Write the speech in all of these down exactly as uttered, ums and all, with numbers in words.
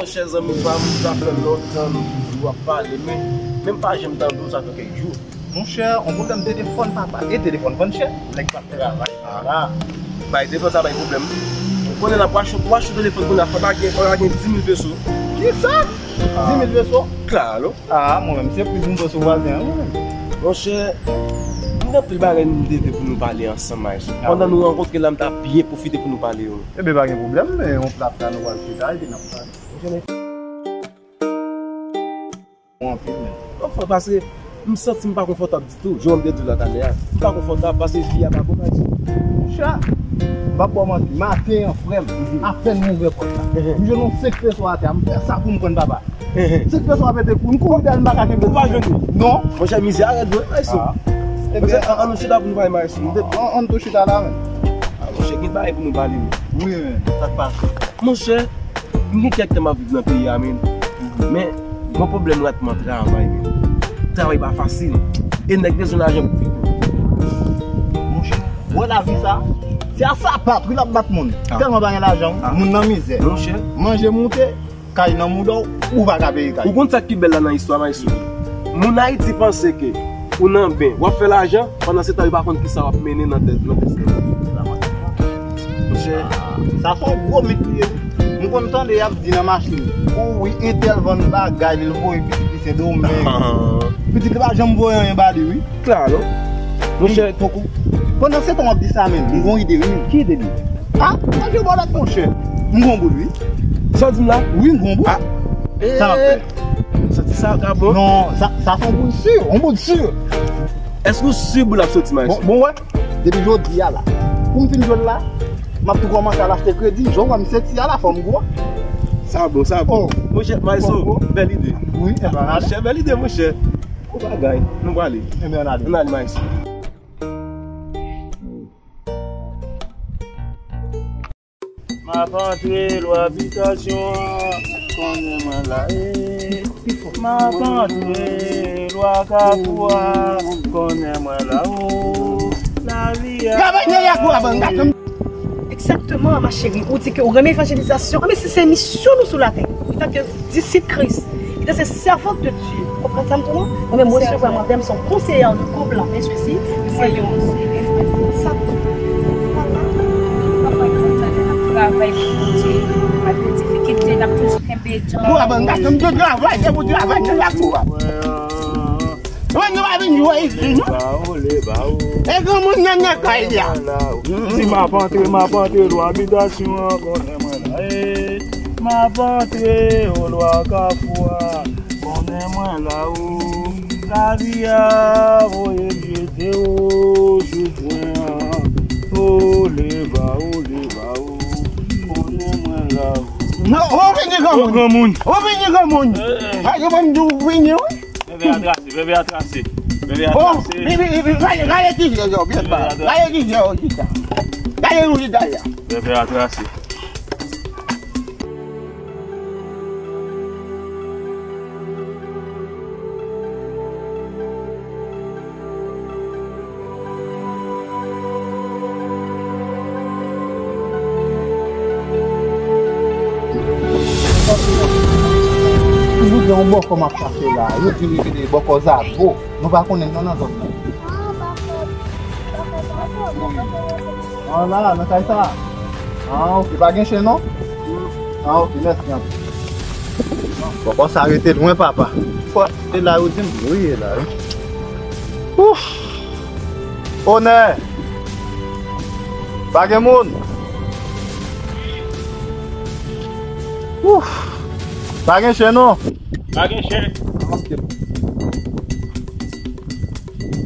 Monchè, zanmi pa m, sa fè lontan nou toujou ap pale, men, men m pa janm tande w, sa fè kèk jou. Monchè, yon pwoblèm telefòn, papa. E telefòn vann chè, nèg pa t travay. Ah, bay telefòn sa bay pwoblèm. Ou konnen la, pou achte, pou achte telefòn kounye a, fò ta gen, fò ta gen dis mil peso. Kisa? Dis mil peso? Klalo. Ah, mwen menm, se priz m pran sou vwazen an, mwen menm. Monchè, m gen anpil bagay nou devye pou nou pale ansanm, maestro. Ah, pandan wi. Nou rankontre la, m ta byen pwofite pou nou pale yo. Ebyen, pa gen pwoblèm, men yon plat la, nou pral chita, epi n ap pale. Anpil, men. Anfen, paske m santi m pa konfòtab ditou. Jan m te di w la talè a, m pa konfòtab paske vi a pa bon, pa di. Monchè, m p ap ba w manti. Maten an, frè m, apèn m ouvè pòt la, m jwenn yon senk peso atè a. M fè sa pou m pran, papa. Senk peso a pete kou, m kouri dèyè l, m pa ka kenbe l. Ou pa jwenn li? Non. Monchè, mizè a rèd, wi, maestro. Ah. Monchè, an, an nou chita pou nou pale, maestro. An, an nou tou chita la, men. Ah, monchè, gen bagay pou nou pale, wi. Wi, men. Sa k pase? Monchè, m gen kèk tan m ap viv nan peyi a, men. Men, gon pwoblèm ratman travay, men. Travay pa fasil. E nèg bezwen lajan pou viv. Monchè, wè lavi sa, se a sapat, wi, l ap bat moun. Ah. Tèlman pa gen lajan, wi. Ah. Moun nan mizè. Monchè. Manje moute, kay nan mouda w, ou pa ka peye kay. Ou konn sa k pi bèl la nan istwa, maestro? Moun Ayiti panse ke ou nan ben, w ap fè lajan, pandan se tan yo pa konn kisa w ap mennen nan tèt, nan tèt sèvo. Monchè. Sa se yon gwo mit li ye, wi. M konn tande y ap di nan machin, o wi, entèl vann bagay li, l voye pitit li Sendomeng. Pitit li pa janm voye anyen ba li, wi. Klalo. Monchè, poko. Pandan se tan w ap di sa menm, m gon ide, wi. Ki ide li? Ah, manje bòlèt, monchè. M gon boul, wi. Sa w di m la? Wi, m gon boul. Ah. Sa n ap fè? Santi sa ka bon? Non, sa, sa se yon boul si, yon boul si. Èske w si boul ap soti, maestro? Bon, bon, wè. Depi jodi a la, pou m fin jwe l la, m ap tou kòmanse al achte kredi. Jan w wè m sèti a la, fò m gwo. Sa bon, sa bon. Oh. Monchè, maestro, bèl ide. Wi, e pa mal. Monchè, bèl ide, monchè. Bon bagay, nou prale. Ebyen, ann ale. Ann ale, maestro. M ap antre lwa bitasyon an, konnen mwen la, e. M ap antre lwa kafou a, konnen mwen la, o. Lavi a. Egzakteman, ma chérie, ou di ke ou renmen evanjelizasyon. Anben, si se misyon nou sou latè, antanke disip Kris, li te se sèvant de Dye. Ou konprann sa m di w? Mwen menm, mwen resevwa mandan m se yon konseyè de koup, la, men sesi, se yon sa. Papa, papa, n ap travay pou Bondye. Malgre difikilte, n ap toujou kenbe djanm. Ou ap angaje m de travay, se pou travay, se la pou. Mwen, nou pa vin jwe isit, non? E granmoun nan nan kay la. Si m ap antre, m ap antre lwa bitasyon an, konnen mwen la, e. M ap antre o lwa kafou a, konnen mwen la, o. Lavi a voye m jete, o, sou pwen an. O leva, o leva, o, konnen mwen la, o. Non, ou vini granmoun. O granmoun. Ou vini granmoun. Eh, eh. Ay, yo ban m di ou vini, wi. Bebe a trase, bebe a trase, bebe a trase. Oh, bi, bi, bi, gade, gade ki je yo, byen pa. Gade ki je yo, chita. Gade nou chita ya. Bebe a trase. Toujou gen yon bòkò m ap chache la. Yo di li rele bòkò Zago. Nou pa konnen non nan zòn nan. Ah, la, nan kay sa. Ah, ok. Pa gen chen, non? Ah, ok. Mèsi anpil. Bòkò sa rete lwen, papa. Fò, e la yo di m. Wi, e la, wi. Ouf! Onè! Pa gen moun? Ouf! Pa gen chen, non? Pa gen chen. Ok.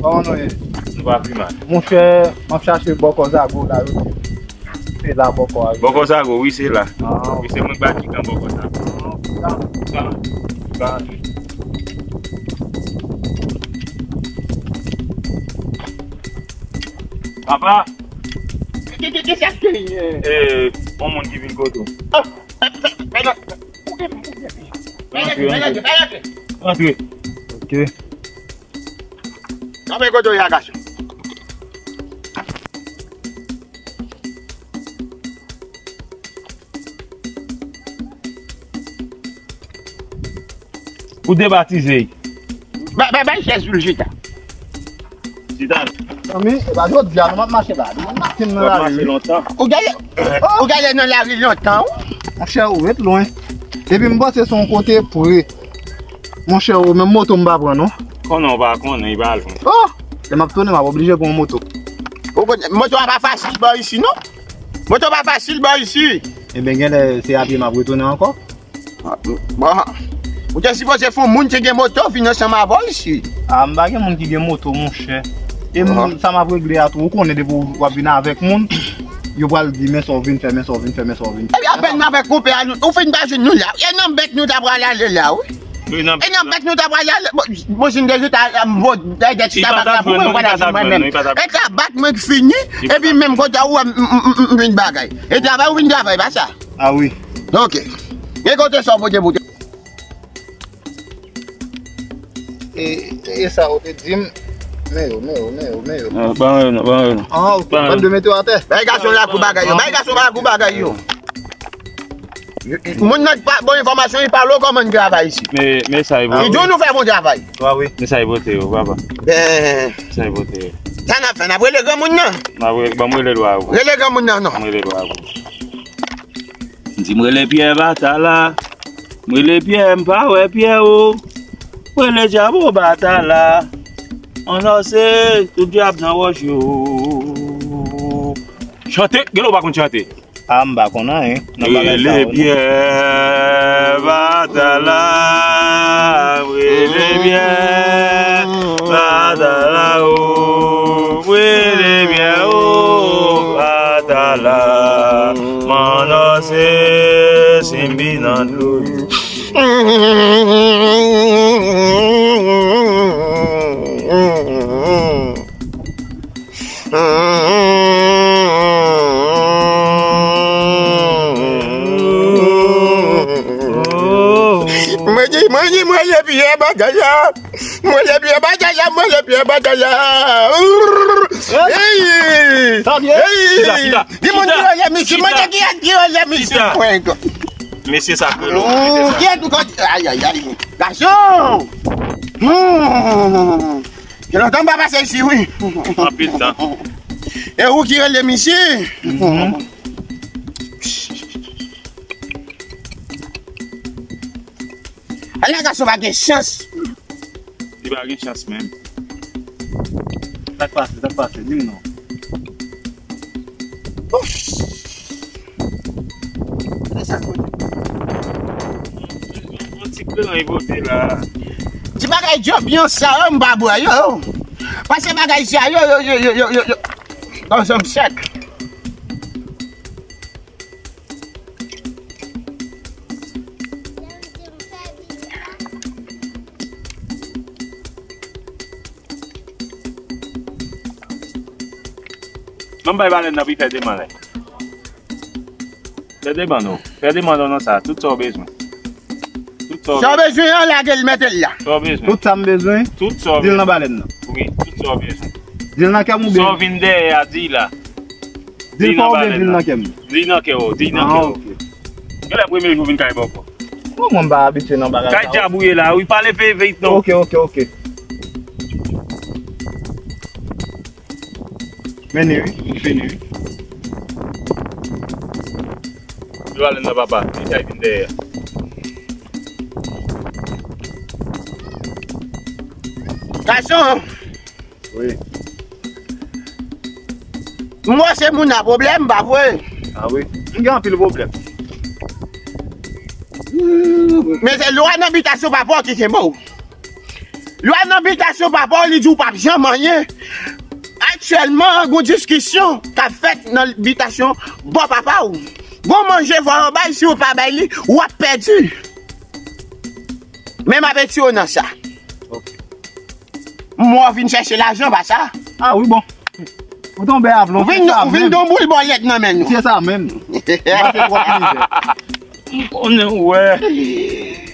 Kòman nou ye? Nou pa pi mal. Monchè, m ap chache bòkò Zago la, yo di. Se la bòkò a ye. Bòkò Zago, wi, se la. Ah. Wi, se mwen k ba Jigan bòkò sa. Ah, sa. Sa. Sa. Papa. Ki, ki, ki, ki sa k genyen? Eh, yon moun ki vin kote w. Ah, sa, sa, sa, sa, ou gen, ou gen. Rantre, rantre. Rantre. Ok. Kanpe kote w ye a, gason. Ou, Pou debatize. Bay, bay, bay chèz pou l chita. Chita. Zanmi, e pa jodi a nou m ap mache la. Nou mache nan lari. Ou genlè, ou genlè nan lari lontan, wi. Monchè, ou ret lwen. Epi m panse se yon kote pre. Monchè, ou menm moto m pa pran, non. Konnen w pa konnen, li pa lwen. Oh! Lè m ap tounen, m ap oblije pran yon moto. Ou konnen, moto a pa fasil bò isi, non. Moto pa fasil bò isi. Ebyen, genlè se a pye m ap retounen ankò. Bon, ou te sipoze fè yon moun ki gen moto vin ansanm avè w isi. A, m pa gen moun ki gen moto, monchè. E m, sa m ap regle a tou, ou konnen depi w ap vin avèk moun, yo pral di men sa w vin fè, men sa w vin fè, men sa w vin fè. Epi apèn m avèk konpè a, ou fin pa jwenn nou la. E nan bèk nou ta pral ale la, wi. E nan bèk nou ta pral ale. Bon, bon, si m te jwenn ta, m vo, dèyè ti tabak la pou mwen, ou pa ta jwenn mwen menm. E tabak mwen k fini, epi menm kote a ou wè m, m, m, m, m vin bagay. E travay ou vin travay, pa sa? A wi. Ok. Gen kote sa w pote pou te. E, e sa ou te di m? Men yo, men yo, men yo, men yo. Ah, ban yo non, ban yo non. Ah, ok. Ban yo. Ban de mete yo atè. Bay gason lakou bagay yo. Bay gason lakou bagay yo. Moun nan ki pa bon enfòmasyon, li pale w kòman n travay isi. Men, men sa e bon. Li di w nou fè bon travay. Wi, wi. Men sa e pote yo, papa. Ben. Sa e pote yo. Sa n ap fè, n ap rele granmoun nan. N ap rele, ban m rele lwa a pou. Rele granmoun nan, non. M rele lwa a pou. M di m rele Pyè Batala. M rele Pyè, m pa wè Pyè o. M rele Dyabo Batala. Anonse tout dyab nan wòch yo. Chante, genlè w pa konn chante. A, m pa konn anyen nan bagay sa yo, non. Rele Pyè Batala, rele Pyè Batala o, rele Pyè o, Batala, m anonse Simbi nan dlo. Mwen di, mwen di, mwen le Pyè Batala. Mwen le Pyè Batala, mwen le Pyè Batala. Hey! Hey! Di moun ki rele misye, mwen di ki rele misye. Mesye sa k rele w. Ki rele w? Ay, ay, ay. Gason! Hmm. Gen lontan m pa pase isi, wi. Anpil tan. E ou ki rele misye? Mhm. Ala gason pa gen chans. Li pa gen chans menm. Sa k pase, sa k pase, di m non. Ouf. Gade sa kote. Yon ti kran li pote la. Ti bagay djanbyan sa yo, m pa bwè yo. Pase bagay sa yo, yo, yo. Nan zanm sèk. Ban m bay balèn nan pou l fè demann la. Fè demann ou. Fè demann ou nan sa. Tout sa w bezwen. Tout sa w bezwen. Sa w bezwen an, lage l, mete l la. Sa w bezwen. Tout sa m bezwen. Tout sa w bezwen. Di l nan balèn nan. Wi, tout sa w bezwen. Di l nan kè m oubyen? Sa w vin dèyè a, di la. Di l fò oubyen di l nan kè m? Di l nan kè w, di l nan kè w. Ah, ok. Genlè premye jou w vin kay bòkò. Bon, mwen m pa abitye nan bagay sa yo. Kay djab ou ye la, wi, pale veye veye non. Ok, ok, ok. Mennen wi, m fini wi. Yo ale nan papa, li kay vin dèyè. Gason! Wi. M wè se moun nan pwoblèm, pa vre? Ah wi. M gen anpil pwoblèm. Men se lwa nan bitasyon papa w ki kenbe w. Lwa nan bitasyon papa w, li di w p ap janm anyen. Aktyèlman, gon diskisyon k ap fèt nan bitasyon bò papa w. Gon manje fò yo bay, si w pa bay li, w ap pèdi. Men m ap etire w nan sa. Ok. M wè w vin chèche lajan, pa sa? Ah wi, bon. Ou tonbe avlon, ou vin, ou vin don boul bòlèt nan men nou. Se sa menm. Ou pase twòp mizè. M konnen w wè.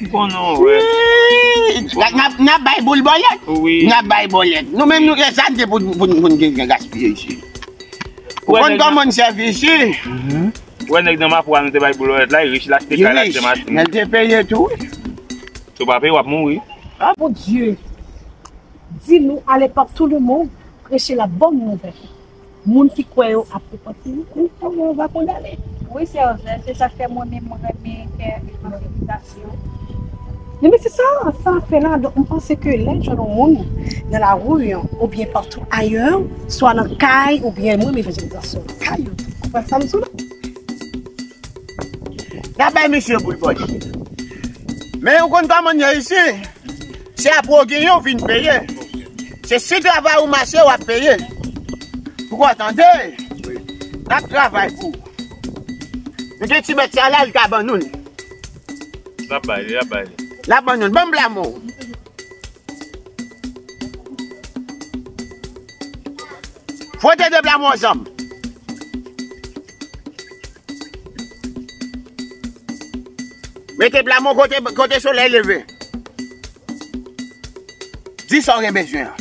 M konnen w wè. Wi. N ap, n ap bay boul bòlèt. Wi. N ap bay bòlèt. Nou menm nou gen sa n te pou, pou, pou n gen gaspiye isi. Ou konn kòman n sèvi isi. Mhm. Ou wè nèg nan Mapou a nou te bay boul bòlèt la, li rich, l achte kay, l achte machin. Men l te peye tou, wi. Ou pa peye, w ap mouri. Mon Dieu, di nou, allez par tout le monde, prêchez la bonne nouvelle. Moun ki kwè yo ap repanti, wi, ou, ou va kondane. Wi, sè, se sa k fè mwen menm mwen renmen fè evanjelizasyon. Men se sa, sa fè la. Donk, mwen panse ke lè jwenn yon moun nan lari an, oubyen patou ayè, swa nan kay, oubyen mwen, evanjelizasyon kay, ou konprann sa m sou la. N a bay misye pou l bòche. Men ou konn kòman n ye isi? Se apre w genyen w vin peye. Se si travay ou mache w ap peye. Ou konn tande? N ap travay pou ou. Nou gen ti bèt sa la, li ka ban nou l. L ap bay li, l ap bay li. L ap ban nou l. Ban m blamon. Fwote de blamon ansanm. Mete blamon kote, kote solèy leve. Di sa w gen bezwen an.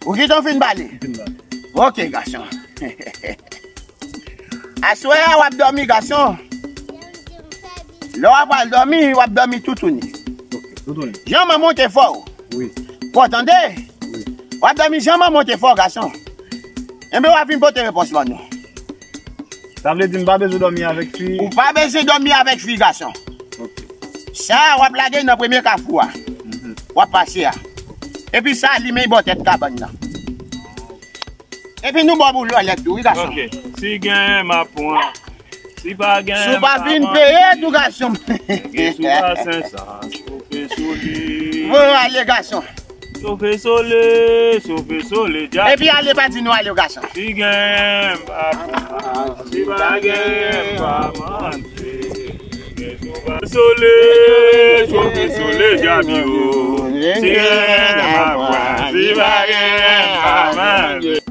Ou gentan fin pale? Ok, gason. Aswè a w ap dòmi, gason. Lè w ap al dòmi, w ap dòmi toutouni. Janm an monte fò. Wi. Ou tande? Wi. W ap dòmi janm an monte fò, gason. Enben, w ap vin pote repons ban nou. Sa vle di m pa bezwen dòmi avèk fi? Ou pa bezwen dòmi avèk fi, gason. Ok. Sa, w ap lage nan premye kafou a. W ap pase a. Epi sa, limen bò tèt kabann nan. Epi nou ba w boul lòlèt tou, wi, gason. Ok. Si gen, m ap pran. Si pa gen, Si w pa vin peye tou, gason. Sou basen sa, chofe sou li. Bon, ale, gason. Chofe sole, chofe sole, dja. Epi ale, pa di nou ale, gason. Si gen, m pa pran. Si pa gen, m pa manje. Sole, chofe sole, djabi o. Si gen, m pa pran. Si pa gen, m pa manje.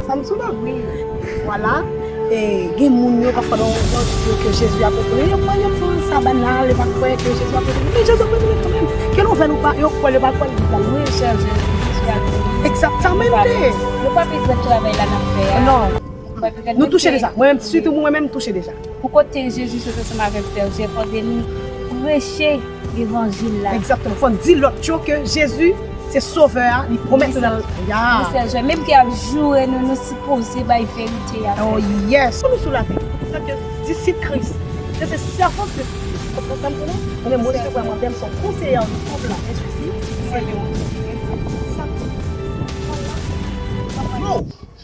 Sa m sou la. Vwala. E, gen moun yo pafwa nan yon zòn yo ke Jezi ap retounen. Yo kwè, yo fè sa banal, yo pa kwè ke Jezi ap retounen. Men Jezi ap retounen kanmenm. Ke nou vle nou pa, yo kwè, yo pa kwè, li pral retounen. Jezi ap retounen. Egzaktemente. Nou pa bezwen travay la n ap fè a. Non. Nou pa bezwen Nou touche fè. Deja. Mwen menm, sitou mwen menm, m touche deja. Pou kote Jezi sot ansanm avèk sè Jèf, fòk de nou preche levanjil la. Egzakteman. Fò n di lòt yo ke Jezi se Sovè a, li pwomèt nou nan. Ya. Wi, sè Jèf, menm ke y ap joure nou, nou sipoze bay verite a. Oh yes. Pou nou sou latè. Sa ke disip Kris. Se se sèvant de Kris. Konprann sa m di nou? Mwen menm, mwen se vrèman, m se yon konseyè de koup la. Espesi, se yon.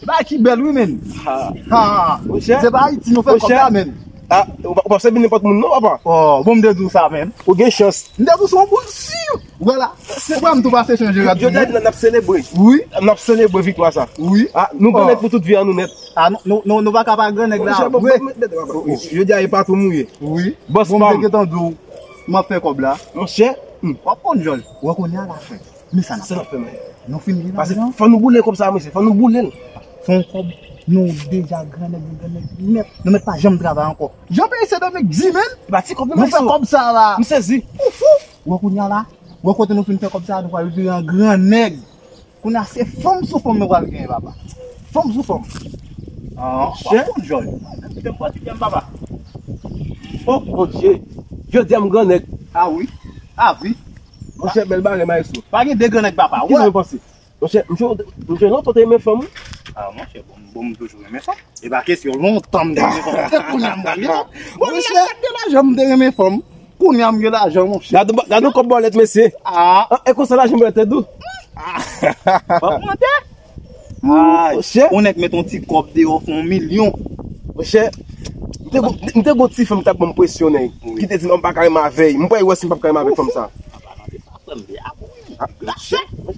Bagay ki bèl wi, men. Ha. Se pa Ayiti nou fè kòb la, men. Ah, ou pa, ou pa sèvi nenpòt moun non, papa. Oh, bon, m te di w sa, men. Ou gen chans. M te di w se yon boul si. Wè la. Ou wè m tou pase chanje rad. Jodi a n ap selebre. Wi. N ap selebre viktwa sa. Wi. Ah, nou grannèg pou tout vi an nou nèt. Ah, nou, nou, nou pa ka pa grannèg la. Wi. Jodi a e pa tou mouye. Wi. Bòs Bon, pa m te gentan di w, m ap fè kòb la. Monchè. W ap konn, Jòj. W ap konn ya la, frè. Men sa n ap fè. Nou fin gen Pase lajan. Fò nou boule kòb sa, mesye. Fò nou boule l. Fè yon kòb. Nou deja grannèg, nou grannèg nèt. Nou mèt pa janm travay ankò. Jan peyi se Dominik di, men. E pa ti kòb non, Nou fè mesye. Kòb sa la. M sezi. Ou fou. Wè kounye a la. Wè kote nou fin fè kòb sa, nou pral vire an grannèg. Kounye a se fanm sou fanm nou pral genyen, papa. Fanm sou fanm. Ah, w ap konn, Jòj. Kite m pati byen, papa. Oh, Bondye. Jodi a m grannèg. Ah wi. Ah wi. Monchè, bèl bagay, maestro. Pa gen de grannèg, papa. Kisa w panse? Monchè, m jwe, m jwe lontan te renmen fanm. Ah, monchè, bon, bon, m toujou renmen fanm. E pa kesyon lontan m te renmen fanm. Se kounye a m pral gen fanm. Bon, lè m pa t gen lajan, m te renmen fanm. Kounye a m gen lajan, monchè. Gade, gade yon kòb bòlèt, mesye. Ah. E konsa lajan bòlèt te dou. Ah. W ap mande? Ay, monchè. Yon nèg met yon ti kòb deyò, fè yon milyon. Monchè, m te gon, m te gon ti fanm k t ap ban m presyon, nèg. Ki te di non, m pa ka renmen avè l. M pa wè si m p ap ka renmen avèk fanm sa. Frè m, te apre. Monchè,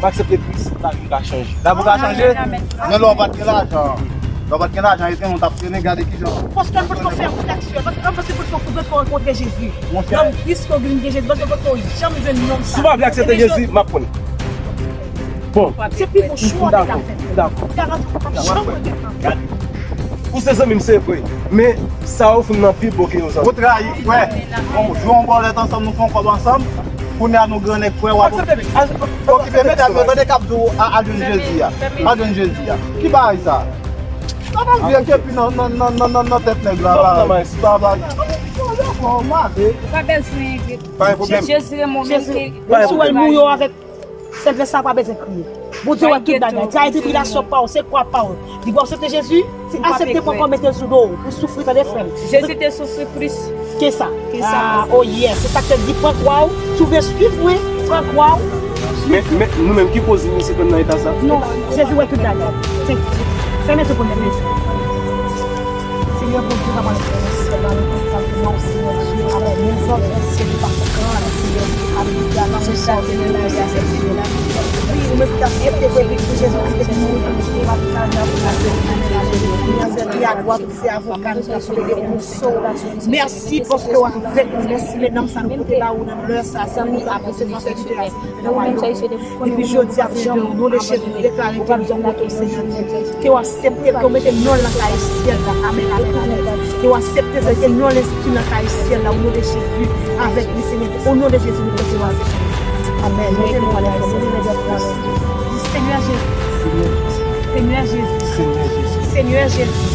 m aksepte Kris, lavi m ka chanje. Lavi w ka chanje? Men lè w pa t gen lajan, lè w pa t gen lajan, e trennen w t ap trennen, gade kijan. Paske nou potko fè wout ak sè, paske nou potko, potko rankontre Jezi. Nonm Kris ke w vin gen Jezi, paske nou potko janm jwenn nonm sa. Si w pa vle aksepte Jezi, m ap pran. Bon. Se pi bon chwa w te ka fè. Dakò. Garanti w pa janm regrèt. Ou se zanmi m, se vre. Men, sa yo fin nan pi bon ke yon zanmi. Ou trayi, frè. Bon, jwe yon bòlèt ansanm, nou fè yon kòb ansanm. Kounye a nou gran nèg, frè, w ap okipe medam yo, tande k ap di w, a, al jwenn Jezi a. Al jwenn Jezi a. Ki bagay sa? Sa pa vye ke pi nan, nan, nan, nan, nan, nan tèt nèg la, la. Sa pa, sa pa. Ou pa bezwen enkyete. Pa gen pwoblèm. Jezi renmen w menm ke. Si w wè l mouri avèk sèt vès sa, pa bezwen kriye. Bondye wè tout bagay. Trayi tribilasyon pa w, se kwa pa w. Li pou aksepte Jezi, se aksepte pran kwa w mete l sou do w, pou soufri, tande frè m. Jezi te soufri plis ke sa. Ke sa. Ah, oh yes, se sa k fè l di pran kwa w, si w vle swiv mwen, pran kwa w. Men, men, nou menm ki koz nou se konn nan eta sa? Non, Jezi wè tout bagay. Se, fèmen tout pwoblèm yo. Se Bondye, papa nou ki nan syèl la, nou kontan pou nou, Senyè Dye, avèk nou zòt, Senyè Dye, pa kontan, Senyè Dye, alelouya, nan non Jezi, Senyè Dye. Wi, ou menm ki aksepte pou Jezi Kris te mouri pou nou, pou nou pa te ka nan pou nou, Senyè Dye, alelouya. Senyè Dye, a glwa, se avoka nou k ap plede pou nou sove. Mèsi paske w avèk nou, mèsi, medam, sa nou pote ba ou nan lè sa, sa nou apresye nan sèvitè a. Nan wayòm. Epi jodi a, Senyè, o non de Jezi, nou deklare ke nou gen kote w, Senyè Dye. Ke w aksepte, ke w mete non l nan kay syèl la. Amèn, amèn, amèn. Ke w aksepte, Senyè, ke non l enskri nan kay syèl la, o non de Jezi, avèk li, Senyè Dye. O non de Jezi, nou resevwa, Senyè. Amèn. Mete men w anlè, Senyè. Di, Senyè Jezi. Senyè Jezi. Senyè Jezi. Senyè Jezi. Senyè Jezi.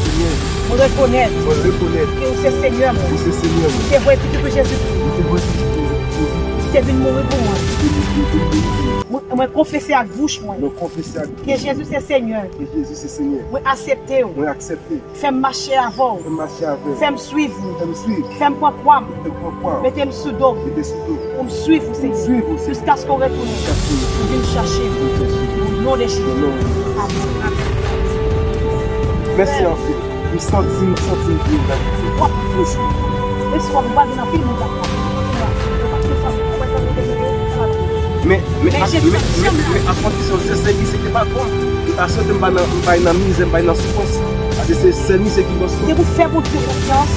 Mwen rekonèt. Mwen rekonèt. Ke ou se Senyè mwen. Ou se Senyè mwen. Ou te voye pitit ou Jezi. Ou te voye pitit ou Jezi. Te vin mouri pou mwen. Mwen, mwen konfese ak bouch mwen. Mwen konfese ak bouch mwen. Ke Jezi se Senyè. Ke Jezi se Senyè. Mwen aksepte w. Mwen aksepte. Fè m mache avè w. Fè m mache avè w. Fè m swiv ou. Fè m swiv. Fè m pran kwa m. Fè m pran kwa m. Mete m sou do. Mete sou do. Pou m swiv ou, Senyè. Pou m swiv ou, Senyè. Jiskaske w retounen. Jiskaske w retounen. Pou vin chache m. Pou vin chache m. O non de Jezi. O non de Jezi. Amèn. Amèn. Mèsi anpil. M santi, m santi m vin nan. W ap toujou. Mesye, w ap gade nan anpil moun k ap pale. Men, men, men, men, men a kondisyon se sèl misye ki pa bon. M ta swete m pa nan, m pa nan mizè, m pa nan soufrans. Paske se sèl misye ki bon sou. Depi w fè Bondye konfyans,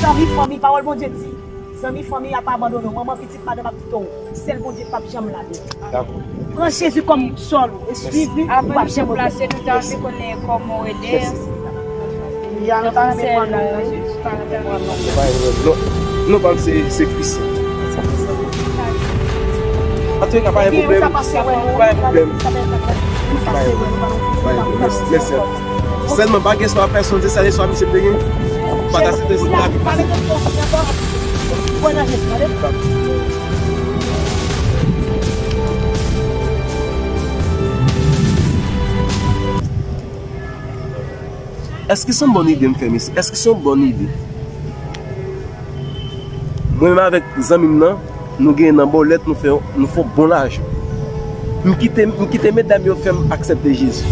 zanmi, fanmi, pawòl Bondye di, zanmi, fanmi a pa abandone w. Manman, pitit, madanm ap kite w. Sèl Bondye k p ap janm lage w. Dakò. Pran Jezi kòm sòl ou e swiv li, ou p ap janm regrèt. Avan nou deplase, nou ta vle konnen kòman w rele. Mèsi. Jan nou ta renmen pran non, non, non, non, pa gen pwoblèm, non. Non, non pa m se, se Christian. Antouka, pa gen pwoblèm. Pa gen pwoblèm. Pa gen pwoblèm. Mèsi, mèsi. Sèlman pa gen espwa pèsonn, se sèl espwa misye te gen. Pataje de lavi. Èske se yon bòn ide m fè misye? Èske se yon bòn ide? Mwen menm avèk zanmi m nan, nou genyen nan bòlèt, nou fè, nou fè yon bon lajan. M kite, m kite medam yo fè m aksepte Jezi.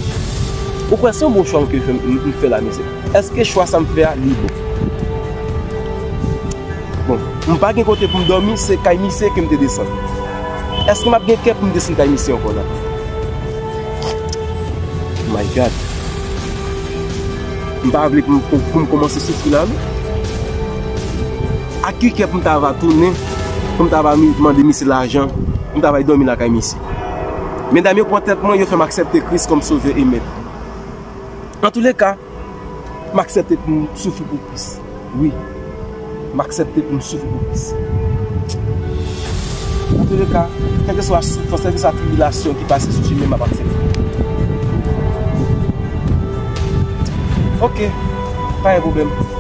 Ou kwè se yon bon chwa m ke fè, m, m fè la, mesye? Èske chwa sa m fè a, li bon? Bon, m pa gen kote pou m dòmi, se kay misye ke m te desann. Èske m ap gen kè pou m desann kay misye ankò la? My God. M pa vle pou m, pou, pou m kòmanse soufri la, non. Ak ki kè pou m ta va tounen, pou m ta va mi-, mande misye lajan, pou m ta va al dòmi lakay misye. Medam yo pran tèt mwen, yo fè m aksepte Kris kòm Sovè e Mèt. Antouleka, m aksepte pou m soufri pou Kris. Wi. M aksepte pou m soufri pou Kris. Antouleka, kèlkeswa soufrans, kèlkeswa tribilasyon ki pase sou chemen m, m ap aksepte. Oke, pa gen pwoblèm.